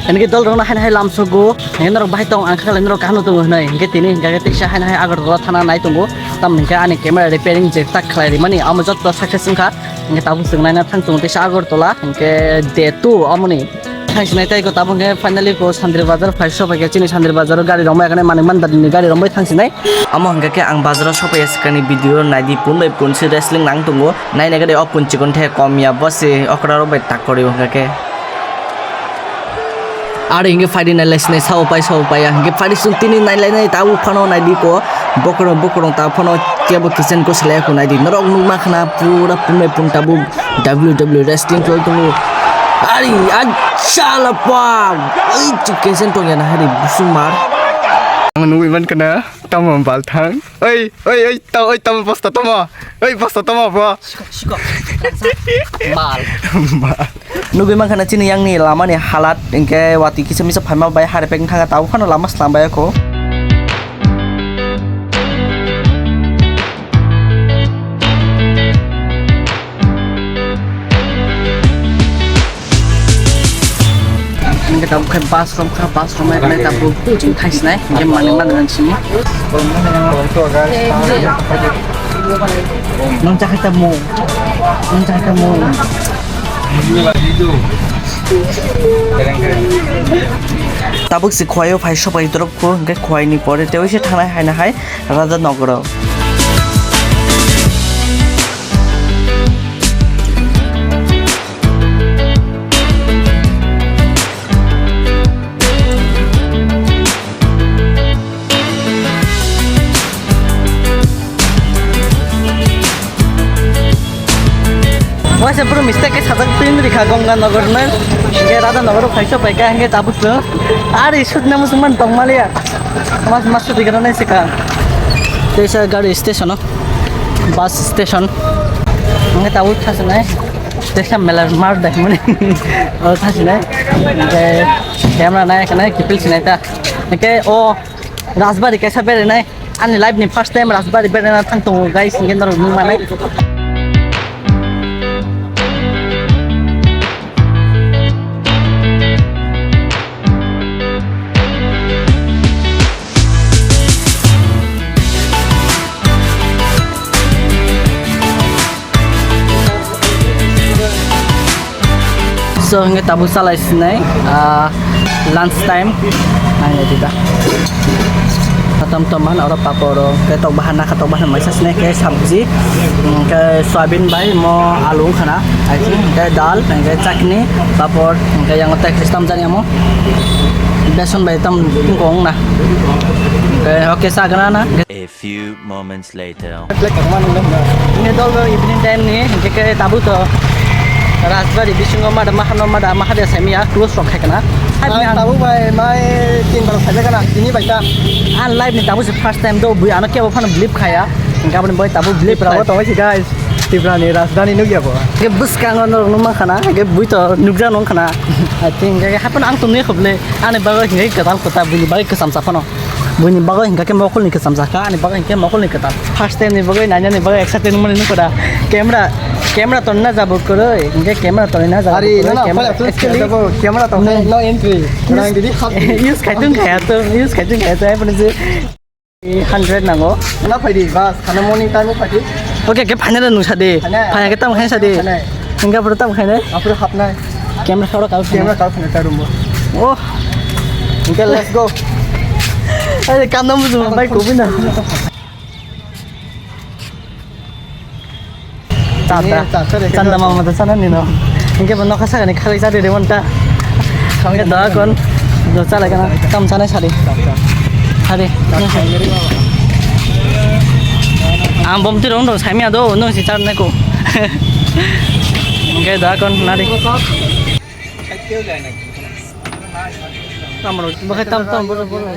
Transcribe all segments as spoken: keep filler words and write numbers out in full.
Hingke dol rok no haino hai lamsogo, hingke norok bahai tong ang kha khlai norok kaham no tongo hinui, hingke tini hingke teisa haino hai Agartala thana nai tongo, tamo hingke ani camera repairing je tak khlai rimani amo jotto success wngkha, hingke tabuk chwng naina thang tongo teisa Agartala, hingke day two amoni. Thang sinai tei ko tabuk hingke finally ko Sandri Bazar phai sobai khe chini Sandri Bazar o gari rok mai khe manik mandar ni gari rok mai thang sinai. Amo hingke khe ang bazar o sobai ya swkang ni video nai di pun bai pun se wrestling nang tongo. Naina gede o punchikon the kom ya bo se okra rok bai tak kori hwnka khe. Ari hingke phaidi nai lai sinai sao pai sao pai ya hingke phaidi sung tini nai lai nai tabo phano nai di ko bokorong bokorong ta phano kebo kitchen ko selai ko nai di norok nukma khna pura punai pun tabuk W W wrestling chol tongo. Ari achala pa oi kitchen tong ya na hari busung mar. Ang nugui man kana tamo bal thang. Oi, oi, oi, tamo, oi, tamo, bosta tamo. Oi, bosta tamo, bro. Siko, siko. Mal. Mal. Nugui mankha na chini yang ni lama ni halat, hingke wati kisa misa phaima bai harepek thanga tabo phano lama slam bai ako. Hingke tabuk khe bus romkha, bus romnai hwnwi tabuk chwng thangsinai, hingke manwi manwi simi. Nwng chakhai tamo, nwng chakhai tamo. Tabuk se Khowai o phai sopai dorop kho, hingke Khowai ni pore tei se thangnai haino hai Raja Nogoro. Waisa bro mistake khe sajak twin rikha Ganga Nagar no. Hingke Radha Nagar o phai sopai kha hingke tabuk no. Ari sut namu sungman tong maliya. Mas mas sut rikha nai sika. Teisa gari station o. Bus station. Hingke tabuk thasinai. Teisa mela mar dai mani. O thasinai. Hingke camera nai kana kipil sinai ta. Hingke o Rajbari kaisa berainai. Ani life ni first time Rajbari beraina thang tongo guys, hingke norok nung manai. So, hingke tabuk salai sinai, ah, lunch time. Naina diba. Tom tom man, oro papor, hingke tok bahan, nakha tok bahan, maisa sinai, hingke sabji, hingke soyabin bai, mo alu khana, I think, hingke dal, hingke chutney, papor, hingke yang tei system jani amo. Beson bai tam kong na. Hingke, okay, sa gana na. A few moments later. Ini dol evening time ni, hingke ke tabu to Rajbari bisingo mada mahano mada mahadia saimiya close rok khai kana. Hai Ang bini ang tabu bai mai tin bar khai kana, ini bai ta. An live ni tabu se first time do bui ano kebo phano believe khaya. Hingke aboni bai tabu believe Tripura o khai. Tongoi si guys. Tripura ni rajdhani nukya bo. Ke bwskango norok nukma khana, ke bui to nukja nung khana. I think ke hapan ang tumni khoble. Ani bagwi hingke kwtal kwtal bui bagwi kwcham sa phano. Buini bagwi hingka khe mokolni kwcham jakha, ani bagwi hingke mokolni kwtal. First time ni bagwi nainani bagwi excited wngmani nukho da. Camera, camera tonna jabo kwrwi, hingke camera tonna jabo Ari, kwrwi, no, no, camera, fire, actually, camera tonna, no entry. Use, Rang didi khap. Use kaitung khaya to, use kaitung khaya to, hai phano je hundred nango. Na phaidi, bas, khana morning time phaidi. Okay, ke final nung sadi. Final. Final ke tam khain sadi. Final. Hingke pura tam khain. Apura hapnai. Camera soro kal Camera kal khana ta rumbo. Oh. Hingke let's go. Ai kam nam bujo bai ko bina. Chata. Ini chata deh, Chanda kita mama tuh sana nih no. Hingke bo nokha sakani khali chari de monta. Hingke da kon. Do chala kana kam sana sari. Hari. Ang bom tirong dong saimya do nung si char neko. Hingke da kon nari. Tamro, bakai tam tam boro boro.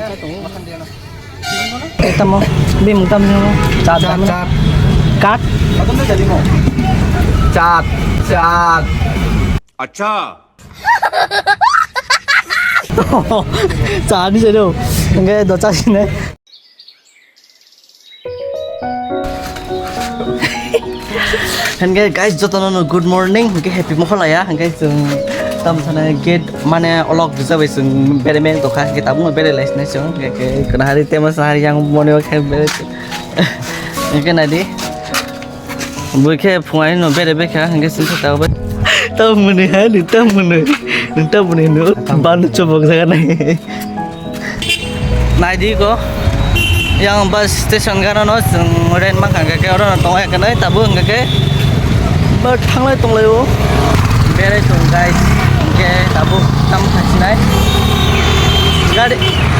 Eh, tamo, bimung tamo, chat Chat, tamo. Chat. Kat? Chat, chat. Acha. Chat ni sedo. Enggak, do chat sini. Hingke guys, jotono no good morning, hingke happy moholaya, hingke chwng Tam sana gate mane olok rwja bai chwng bere meng tokha, hwnkhe tabukno bere lai sinai chwng, hwnkhe kwna hari tema sa hari yang mone o khe bere. Hwnkhe nai di. Bui khe phungai no bere bekha, hwnkhe sini sa tao bai. Tamo mwnwi ha, nung tamo mwnwi. Nung tamo mwnwi no. Banu chobok jaga nai. Naidi ko, yang bus station gana no chwng rent ma kha, hwnkhe oro no tongo, hwnkhe tabuk hwnkhe bus thanglai tonglaio. Berai tong guys, hwnkhe tabuk tam khasinai. Gari,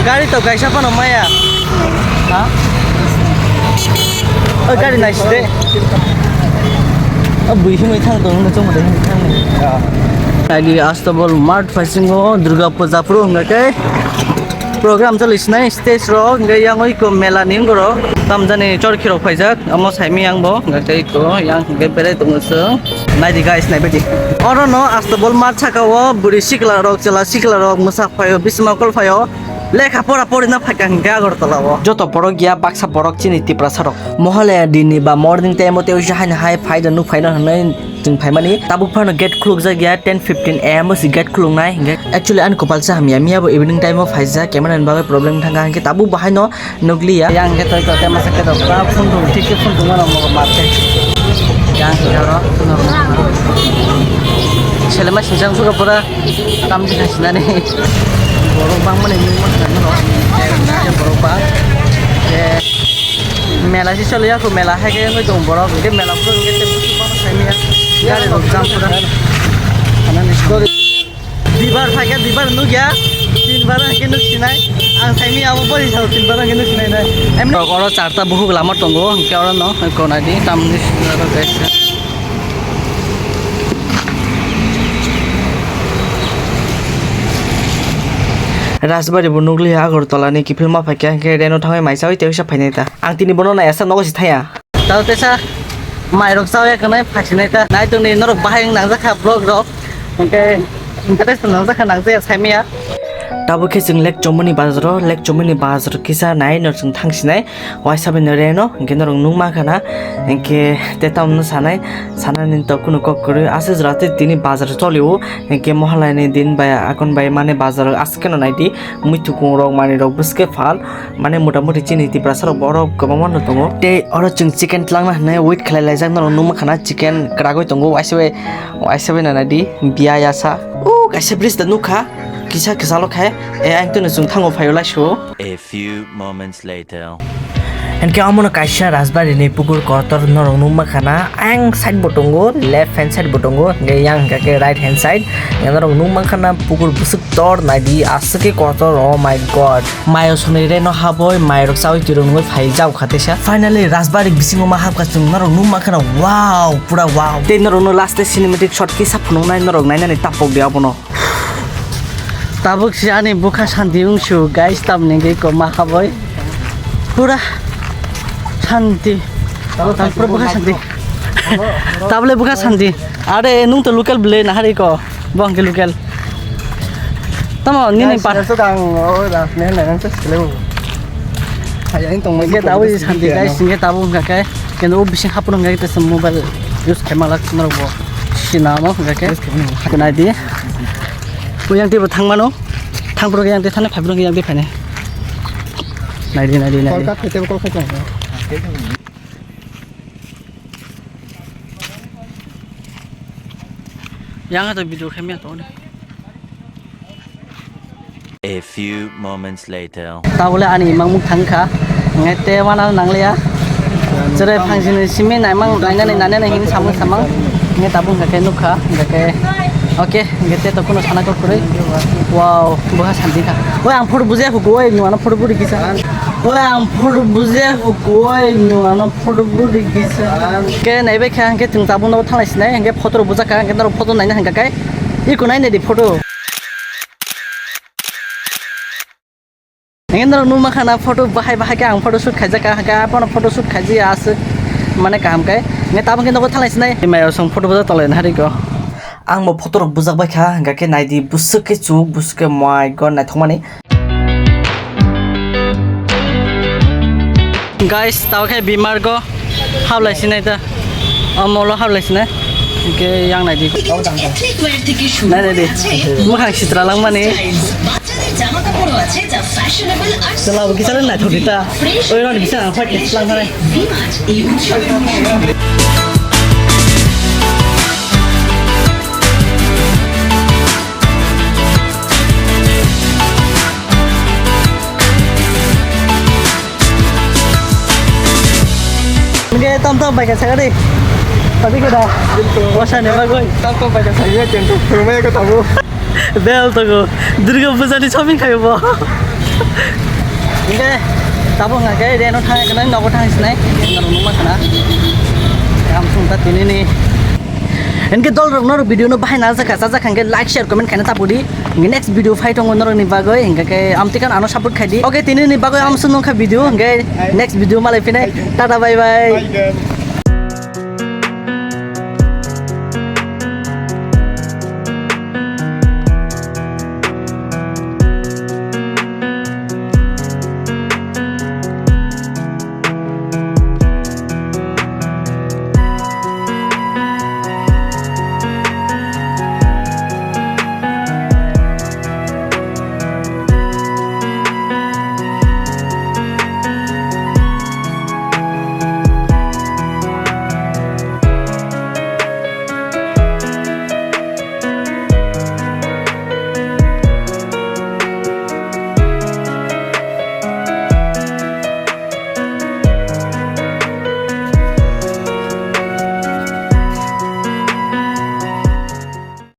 gari to kaisa phano maya. Ha? O gari naiside. O bui himwi thang tong no chwng de himwi thang. Naidi Astabol mart phaisingo Durga Puja phuru hwnkhe. Program choli sinai stage rok, hwnkhe yang oi ko mela ni wngkoro. Tamjani chorkhi rok phaijak, amo saimiyang bo, hwnkhe ko yang hwnkhe berai tongo chwng. Naidi guys, naibaidi. Oro no Astabol mart saka o bwrwi sikla rok, chwla sikla rok mwsa phaio, bisma kol phaio. Lekha pora porina phaikha hwnkhe Agartala o. Joto borok ya baksa borok chini Tiprasa rok. Mohalaya dinni ba morning time o tei uisa haino hai phai da nuk phaino hwnwi. Chwng phaimani tabuk phano gate khulukjak ya, ten fifteen a m o se gate khuluknai. Hwnkhe actually ani kopal se hamya, miya bo evening time o phaijak, camera ni bagwi problem thangkha, hwnkhe tabuk bo haino nukliya. Yang hwnkhe toi kote masa khe rok ta phundung, thik khe phundung mano mo mate. Yang hwnkhe oro phundung. Selema sijang suka pura tamjikha sinani. Borok bangmani nukma khna norok. Borok ba. Mela se choliya kho, mela hai khe wngwi tongo borok, hwnkhe mela phuru hwnkhe tei buchuk bangma saimanya gari rok jam pura. Dibar phaikhe dibar nukya, tinbar hwnkhe nuksinai. Ang saimanya abo bori sao tinbar hwnkhe nuksinai nai. Em rok oro charta buhuk lama tongo, hwnkhe oro no konadi tamni. Rajbari bo nukliya Agartala ni kiphilma phaikha, hwnkhe reno thangwi maisawi tei wisa phainai ta. Ang tini bono nai asa nogo si thaya. Tao tesa mairok chawi kanai phasinai ta. Nai tongni norok bahai wng nangjakha vlog rok. Hwnkhe interest nangjakha nangjaya saimaya. Tabuk khe chwng Lake Chomoni bazaro, Lake Chomoni bazaro kisa nai no chwng thangsinai. Waisa bai no reno, hwnkhe norok nukma khana. Hwnkhe tei tamno sanai, sanani to kunu kok kwrwi. Aswk jora tei tini bazar cholio. Hwnkhe mohalai ni din bai akon bai mane bazar aswk kheno naidi. Muitu kung rok manwi rok bwswk khe phal. Mane mota moti chini Tiprasa rok borok kwbangma no tongo. Tei oro chwng chicken twlangna hinwi wait khlai laijak norok nukma khana chicken kwragwi tongo waisa bai, waisa bai nana di biya yasa. O kaisa bridge da nukha kisa kwchalo khe e ang tino chwng thango phaio laisu. A few moments later. Hinkhe omono kaisa Rajbari ni pukur kotor norok nukma khana ang side bo tongo left hand side bo tongo hinkhe yang hinkhe right hand side norok nukma khana pukur bwswk tor naidi aswk khe kotor oh my god. Mayo sonwi reno haboi, mairok chawi twirok nungwi phai jao kha teisa. Finally, Rajbari bisingo ma hapkha chwng norok nukma kheno, wow, pura wow. Tei norokno last tei cinematic shot kisa phunuknai norok nainani tapok di abono. Tabuk se ani bwkha santi wngsu, guys, tamni hwnkhe ko ma haboi. Pura santi. Tabuk pura bwkha santi. Tabule bwkha santi. Are, nung to local bwle nahari ko. Bo hwnkhe local. Tamo nini pa. Guys, ang o ras ne nang sa sile bo. Hai, ang tong mai. Hwnkhe tabuk santi, guys, hwnkhe tabuk hwnkha khe. Kendo o bising hapung hwnkha khe tesa mobile use khaima lak norok bo. Sinamo hwnkha khe. Use khaima. Kunai di. O yang tei bo thangmano. Thangphuru yang tei thani phaiphuru yang tei phainai. Naidi, naidi, naidi. Kolkata tei kolkata. Yang ada video kami atau ni. A few moments later. Tabule ani imang muk thangkha. Ngai te wana nangliya. Jere phangsini simi naimang nainani nainani hin samung samang. Ngai tabung hake nukha. Hake. Oke, ngai te to kuno sana kok kurui. Wow, buha santi kha. Oi ang photo bujai huku oi nuano photo buri kisa. Oi ang photo bujai huku oi nuano photo buri kisa. Ke naibe kha hake tung tabung no thalai sinai hake photo bujaka hake naro photo naina hake kai. Iko naina di photo. Nge norok nukma khana photo bahai bahai khe ang photo shoot khaijak kha, hwnkhe aphano photo shoot khaijaya aswk mane kaham khe. Nge tabuk khe nogo thalai sinai. Maya song photo bujak tonglaina hari ko. Ang bo photo rok bujak bai kha, hwnkhe naidi bwswk khe chuk, bwswk khe my god naithokmani. Guys, tao khe bimar go hablai sinai ta. O molo hablai sinai. Hingke yang nai di. Ethnic wear থেকে শুরু Nai, nai, di. Mukhang sitra langmani. Style, বাচ্চাদের জামা কাপড়ও আছে যা ফ্যাশনেবল আর Chwla bo kisa le naithok di ta. Oi, roni bisa ang fight lang thani. V-Mart এই উৎসবের মধ্যে Hingke tom tom bai kha sakha di. Tadi khe da. Wasani bagwi. Tom tom bai kha sakha di. Bel tongo. Durga Puja ni shopping khayo bo. Hingke tabuk hingke reno thang khe nogo thang sinai. Nang numa khana. Kam sung ta tini ni. Hingke dol rok norok video no bahai na jakha, sajak hingke like, share, comment khaina tapudi. Hingke next video phai tongo norok ni bagwi, hingke khe amtwi kan ano support khaidi. Okay, tini ni bagwi amsung nongkha video, hingke next video malai phinai. Tata, bye bye. Bye, guys.